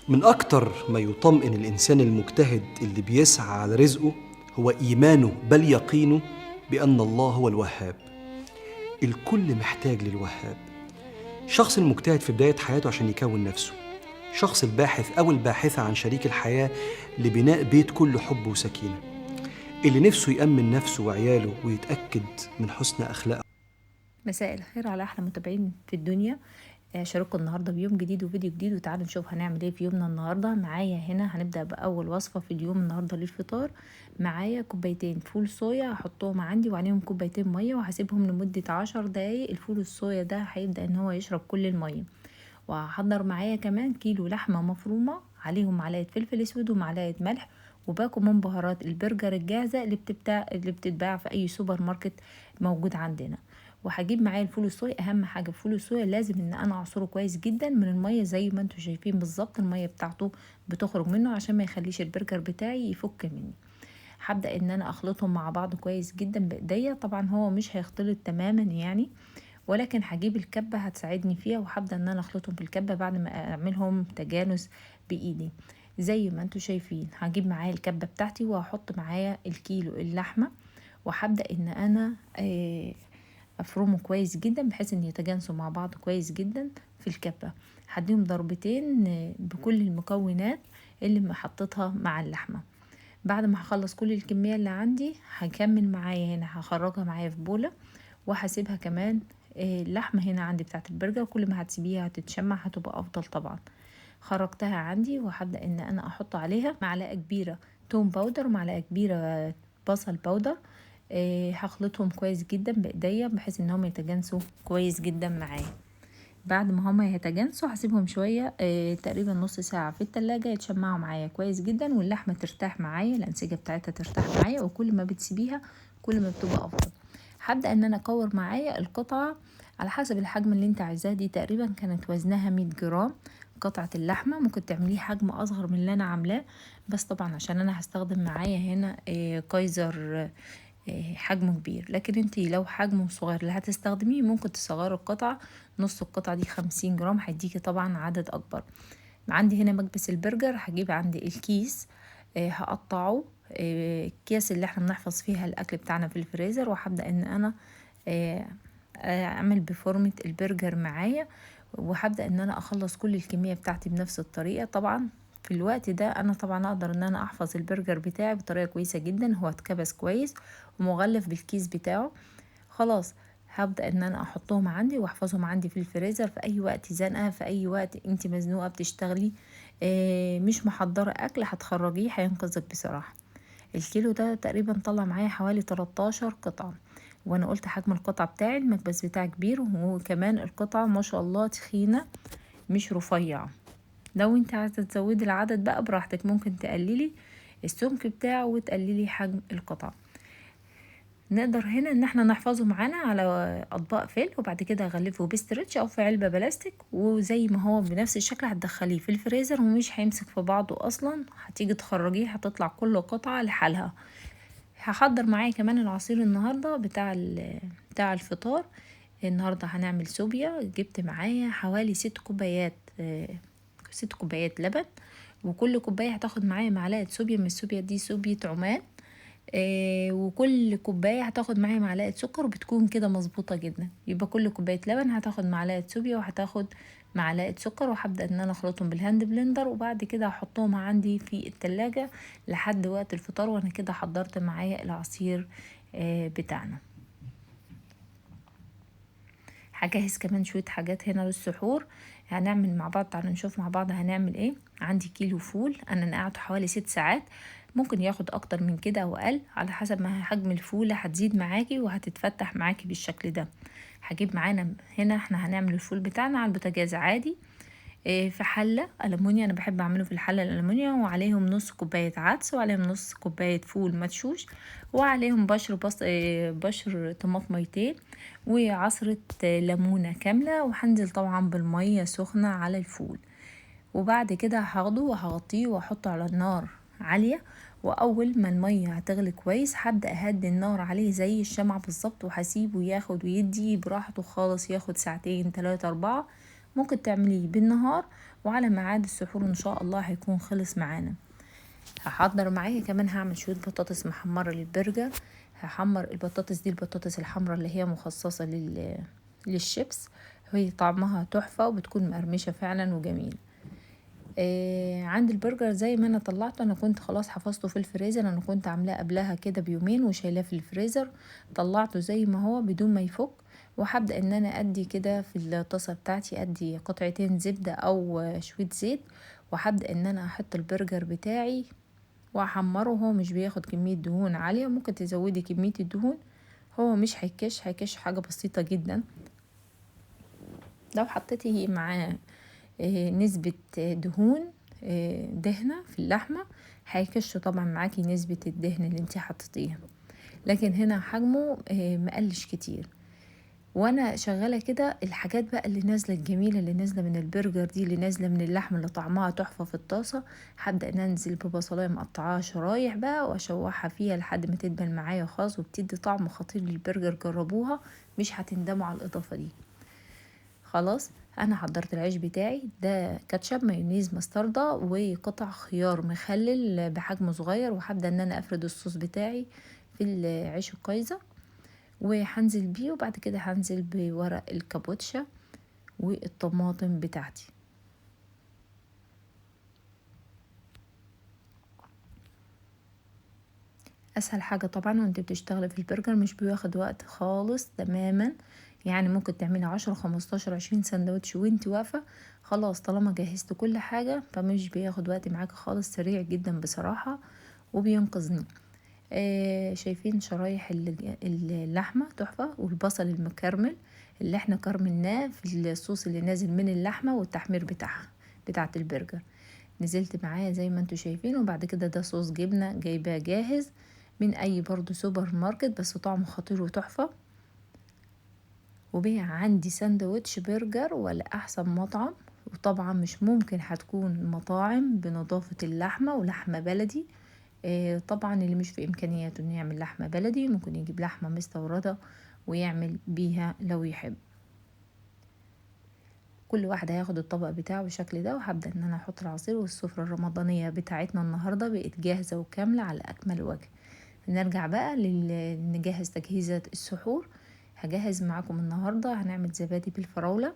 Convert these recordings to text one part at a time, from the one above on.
من أكتر ما يطمئن الإنسان المجتهد اللي بيسعى على رزقه هو إيمانه، بل يقينه بأن الله هو الوهاب. الكل محتاج للوهاب. الشخص المجتهد في بداية حياته عشان يكون نفسه، الشخص الباحث أو الباحثة عن شريك الحياة لبناء بيت كله حب وسكينة، اللي نفسه يأمن نفسه وعياله ويتأكد من حسن أخلاقه. مساء الخير على أحلى متابعين في الدنيا. شارككم النهارده بيوم جديد وفيديو جديد، وتعالوا نشوف هنعمل ايه في يومنا النهارده. معايا هنا هنبدا باول وصفه في اليوم النهارده للفطار. معايا كوبايتين فول صويا هحطهم عندي وعليهم كوبايتين مية، وهسيبهم لمدة 10 دقايق. الفول الصويا ده هيبدا ان هو يشرب كل المية. وهحضر معايا كمان كيلو لحمه مفرومه، عليهم معلقه فلفل اسود ومعلقة ملح وباكو من بهارات البرجر الجاهزة اللي بتتباع في اي سوبر ماركت موجود عندنا. وهجيب معايا الفول الصويا. اهم حاجة الفول الصويا لازم ان انا اعصره كويس جدا من المية، زي ما انتم شايفين بالظبط المية بتاعته بتخرج منه عشان ما يخليش البرجر بتاعي يفك مني. هبدا ان انا اخلطهم مع بعض كويس جدا بايديا، طبعا هو مش هيختلط تماما يعني، ولكن هجيب الكبه هتساعدني فيها، وهبدا ان انا اخلطهم في الكبه بعد ما اعملهم تجانس بايدي زي ما انتم شايفين. هجيب معايا الكبه بتاعتي وهحط معايا الكيلو اللحمة، وهبدا ان انا افرمه كويس جدا بحيث ان يتجانسوا مع بعض كويس جدا في الكبه. هديهم ضربتين بكل المكونات اللي حطيتها مع اللحمة. بعد ما هخلص كل الكمية اللي عندي هكمل معايا هنا، هخرجها معايا في بوله وهسيبها كمان. اللحمة هنا عندي بتاعت البرجر كل ما هتسيبيها هتتشمع هتبقى افضل طبعا. خرجتها عندي وهبدا ان انا احط عليها معلقه كبيرة توم powder ومعلقة كبيرة بصل powder. هخلطهم كويس جدا بايديا بحيث ان هم يتجانسوا كويس جدا معايا. بعد ما هم يتجانسوا هسيبهم شوية تقريبا نص ساعة في التلاجة يتشمعوا معايا كويس جدا، واللحمة ترتاح معايا، الانسجة بتاعتها ترتاح معايا، وكل ما بتسيبيها كل ما بتبقى افضل. هبدا ان انا اكور معايا القطعة على حسب الحجم اللي انت عايزاه. دي تقريبا كانت وزنها 100 جرام قطعه اللحمة، ممكن تعمليه حجم اصغر من اللي انا عاملاه، بس طبعا عشان انا هستخدم معايا هنا كايزر حجمه كبير، لكن انتي لو حجمه صغير اللي هتستخدميه ممكن تصغري القطعة. نص القطعة دي 50 جرام هيديكي طبعا عدد اكبر. عندي هنا مكبس البرجر، هجيب عندي الكيس هقطعه، الكيس اللي احنا بنحفظ فيها الاكل بتاعنا في الفريزر، وهبدا ان انا اعمل بفورمه البرجر معايا، وهبدا ان انا اخلص كل الكمية بتاعتي بنفس الطريقة. طبعا في الوقت ده انا طبعا اقدر ان انا احفظ البرجر بتاعي بطريقة كويسة جدا، هو اتكبس كويس ومغلف بالكيس بتاعه. خلاص هبدا ان انا احطهم عندي واحفظهم عندي في الفريزر في اي وقت زنقه، في اي وقت انت مزنوقه بتشتغلي مش محضرة اكل هتخرجيه هينقذك بصراحة. الكيلو ده تقريبا طلع معايا حوالي 13 قطعه، وانا قلت حجم القطعة بتاعي المكبس بتاعي كبير، وكمان القطعة ما شاء الله تخينة مش رفيعة. لو انت عايزه تزودي العدد بقى براحتك، ممكن تقللي السمك بتاعه وتقللي حجم القطعة. نقدر هنا ان احنا نحفظه معانا على اطباق فيل، وبعد كده اغلفه ب stretch او في علبة بلاستيك، وزي ما هو بنفس الشكل هتدخليه في الفريزر ومش هيمسك في بعضه اصلا. هتيجي تخرجيه هتطلع كل قطعه لحالها. هحضر معايا كمان العصير النهارده بتاع الفطار. النهارده هنعمل سوبيا. جبت معايا حوالي 6 كوبايات 6 كوبايات لبن، وكل كوباية هتاخد معايا معلقه سوبيا من السوبيا دي سوبيا عمان، وكل كوباية هتاخد معايا معلقه سكر، وبتكون كده مظبوطة جدا. يبقى كل كوباية لبن هتاخد معلقه سوبيا وهتاخد معلقه سكر، وهبدا ان انا اخلطهم بال hand blender، وبعد كده هحطهم عندي في التلاجة لحد وقت الفطار. وانا كده حضرت معايا العصير بتاعنا. هجهز كمان شوية حاجات هنا للسحور هنعمل مع بعض. تعالوا نشوف مع بعض هنعمل ايه. عندي كيلو فول انا نقعته حوالي 6 ساعات، ممكن ياخد اكتر من كده او اقل على حسب ما حجم الفولة هتزيد معاكي وهتتفتح معاكي بالشكل ده. هجيب معانا هنا احنا هنعمل الفول بتاعنا على البوتاجاز عادي في حلة ألمونيا، انا بحب اعمله في الحلة الألمونيا، وعليهم نص كوباية عدس، وعليهم نص كوباية فول مدشوش، وعليهم بشر طماطميتين، وعصرة ليمونة كاملة، وهنزل طبعا بالمية سخنة على الفول. وبعد كده هاخده وهغطيه واحطه على النار عالية، واول ما المية هتغلي كويس هبدأ اهدي النار عليه زي الشمعة بالظبط، وهسيبه ياخد ويدي براحته خالص، ياخد ساعتين 3 4. ممكن تعمليه بالنهار وعلى ميعاد السحور ان شاء الله هيكون خلص معانا. هحضر معايا كمان هعمل شوية بطاطس محمرة للبرجر. هحمر البطاطس دي، البطاطس الحمراء اللي هي مخصصة للشيبس، هي طعمها تحفة وبتكون مقرمشه فعلا وجميل. عند البرجر زي ما انا طلعته، انا كنت خلاص حفظته في الفريزر، انا كنت عاملاه قبلها كده بيومين وشايلاه في الفريزر، طلعته زي ما هو بدون ما يفك. وهبدا ان انا ادي كده في الطاسه بتاعتي، ادي قطعتين زبدة او شوية زيت، وهبدا ان انا احط البرجر بتاعي واحمره. هو مش بياخد كمية دهون عالية، ممكن تزودي كمية الدهون، هو مش هيكش، هيكش حاجة بسيطة جدا. لو حطيتي معاه نسبة دهون دهنة في اللحمة هيكش طبعا معاكي نسبة الدهن اللي انتي حطيتيها، لكن هنا حجمه مقلش كتير. وانا شغالة كده الحاجات بقى اللي نازلة الجميلة اللي نازلة من البرجر دي، اللي نازلة من اللحم اللي طعمها تحفة في الطاسة، هبدأ ان انزل ببصلاية مقطعاها شرايح بقى واشوحها فيها لحد ما تدبل معايا خالص، وبتدي طعم خطير للبرجر. جربوها مش هتندموا على الاضافة دي. خلاص انا حضرت العيش بتاعي ده، كاتشب مايونيز مستردة وقطع خيار مخلل بحجم صغير، وهبدا ان انا افرد الصوص بتاعي في العيش الكايزر وهنزل بيه، وبعد كده هنزل بورق الكابوتشا والطماطم بتاعتي. اسهل حاجة طبعا وانت بتشتغلي في البرجر، مش بياخد وقت خالص تماما، يعني ممكن تعملي 10 15 20 سندوتش وانت واقفة. خلاص طالما جهزت كل حاجة فمش بياخد وقت معاك خالص، سريع جدا بصراحة وبينقذني. شايفين شرايح اللحمة تحفة، والبصل المكرمل اللي احنا كرملناه في الصوص اللي نازل من اللحمة والتحمير بتاعها بتاعه البرجر، نزلت معايا زي ما انتوا شايفين. وبعد كده ده صوص جبنه جايباه جاهز من اي برضو سوبر ماركت، بس طعمه خطير وتحفه. وبيع عندي سندوتش برجر ولا احسن مطعم، وطبعا مش ممكن هتكون مطاعم بنظافه اللحمة ولحمه بلدي. طبعا اللي مش في امكانياته انه يعمل لحمه بلدي ممكن يجيب لحمه مستورده ويعمل بيها لو يحب. كل واحد هياخد الطبق بتاعه بالشكل ده. وهبدا ان انا احط العصير، والسفره الرمضانية بتاعتنا النهارده بقت جاهزة وكامله على اكمل وجه. نرجع بقى نجهز تجهيزات السحور. هجهز معاكم النهارده هنعمل زبادي بالفراوله.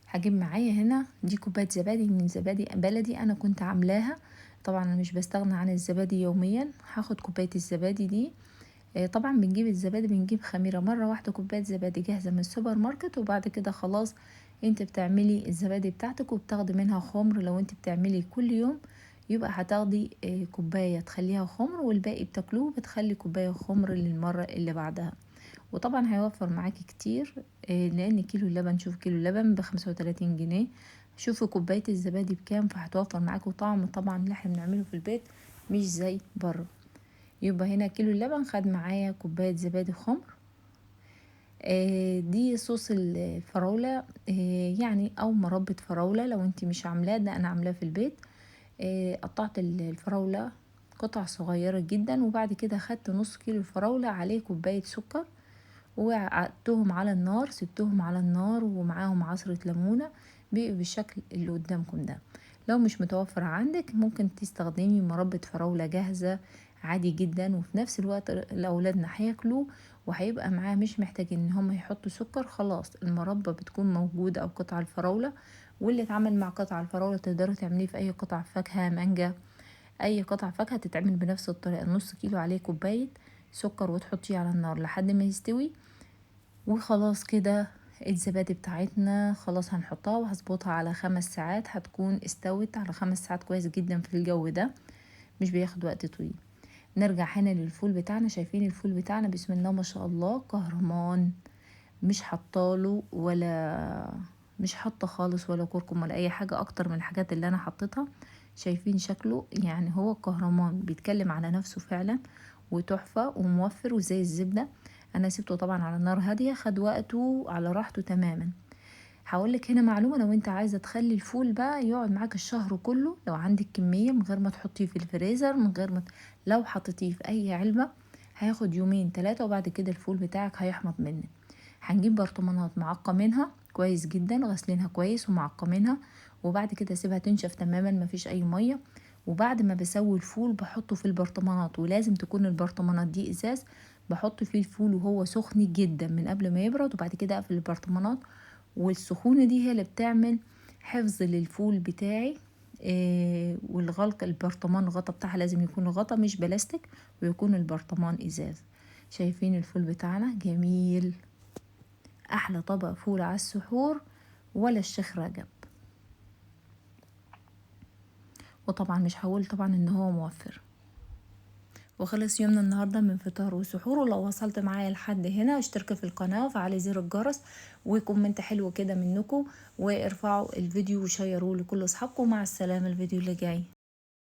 هجيب معايا هنا دي كوباية زبادي من زبادي بلدي انا كنت عاملاها، طبعا انا مش بستغنى عن الزبادي يوميا. هاخد كوباية الزبادي دي، طبعا بنجيب الزبادي، بنجيب خميره مرة واحدة، كوباية زبادي جاهزة من السوبر ماركت، وبعد كده خلاص انت بتعملي الزبادي بتاعتك وبتاخدي منها خمر. لو انت بتعملي كل يوم يبقى هتاخدي كوباية تخليها خمر، والباقي بتاكلوه، بتخلي كوباية خمر للمرة اللي بعدها. وطبعا هيوفر معاكي كتير، لان كيلو اللبن، شوف كيلو اللبن ب35 جنيه، شوفي كوباية الزبادي بكام، فهتوفر معاكي. وطعم طبعا اللي احنا بنعمله في البيت مش زي بره. يبقى هنا كيلو اللبن خد معايا كوباية زبادي خمر. دي صوص الفراوله، يعني او مربى فراوله لو انت مش عاملاه، ده انا عاملاه في البيت. قطعت الفراوله قطع صغيرة جدا، وبعد كده خدت نص كيلو الفراوله عليه كوباية سكر، وعقدتهم على النار، سبتهم على النار ومعاهم عصره ليمونه، بقوا بالشكل اللي قدامكم ده. لو مش متوفر عندك ممكن تستخدمي مربى فراوله جاهزة عادي جدا، وفي نفس الوقت الاولادنا هياكلوه وهيبقى معاه، مش محتاجين ان هم يحطوا سكر، خلاص المربى بتكون موجودة او قطع الفراوله. واللي اتعمل مع قطع الفراوله تقدروا تعمليه في اي قطع فاكهة، مانجا، اي قطع فاكهة تتعمل بنفس الطريقة. نص كيلو عليه كوباية سكر وتحطيه على النار لحد ما يستوي. وخلاص كده الزبادي بتاعتنا خلاص هنحطها وهظبطها على 5 ساعات، هتكون استوت على 5 ساعات كويس جدا في الجو ده، مش بياخد وقت طويل. نرجع هنا للفول بتاعنا. شايفين الفول بتاعنا بسم الله ما شاء الله كهرمان، مش حطاله ولا مش حاطه خالص ولا كركم ولا اي حاجة اكتر من الحاجات اللي انا حطيتها. شايفين شكله، يعني هو كهرمان بيتكلم على نفسه فعلا، وتحفه وموفر وزي الزبدة. انا سبته طبعا على النار هادية، خد وقته على راحته تماما. هقولك هنا معلومة، لو انت عايزه تخلي الفول بقى يقعد معاك الشهر كله، لو عندك كمية من غير ما تحطيه في الفريزر، من غير ما لو حطيتيه في اي علبة هياخد 2 3 يوم، وبعد كده الفول بتاعك هيحمض منك. هنجيب برطمانات معقمينها كويس جدا، غسلينها كويس ومعقمينها، وبعد كده اسيبها تنشف تماما مفيش اي مية. وبعد ما بسوي الفول بحطه في البرطمانات، ولازم تكون البرطمانات دي ازاز، بحط فيه الفول وهو سخن جدا من قبل ما يبرد، وبعد كده اقفل البرطمانات. والسخونه دي هي اللي بتعمل حفظ للفول بتاعي. والغلق البرطمان الغطا بتاعها لازم يكون غطا مش بلاستيك، ويكون البرطمان ازاز. شايفين الفول بتاعنا جميل، احلى طبق فول على السحور ولا الشيخ رجب. وطبعا مش هقول طبعا ان هو موفر. وخلص يومنا النهارده من فطار وسحور. ولو وصلت معايا لحد هنا اشترك في القناة وفعلي زر الجرس و comment حلو كده منكم، وارفعوا الفيديو وشيروه لكل اصحابكم. مع السلامة الفيديو اللي جاي.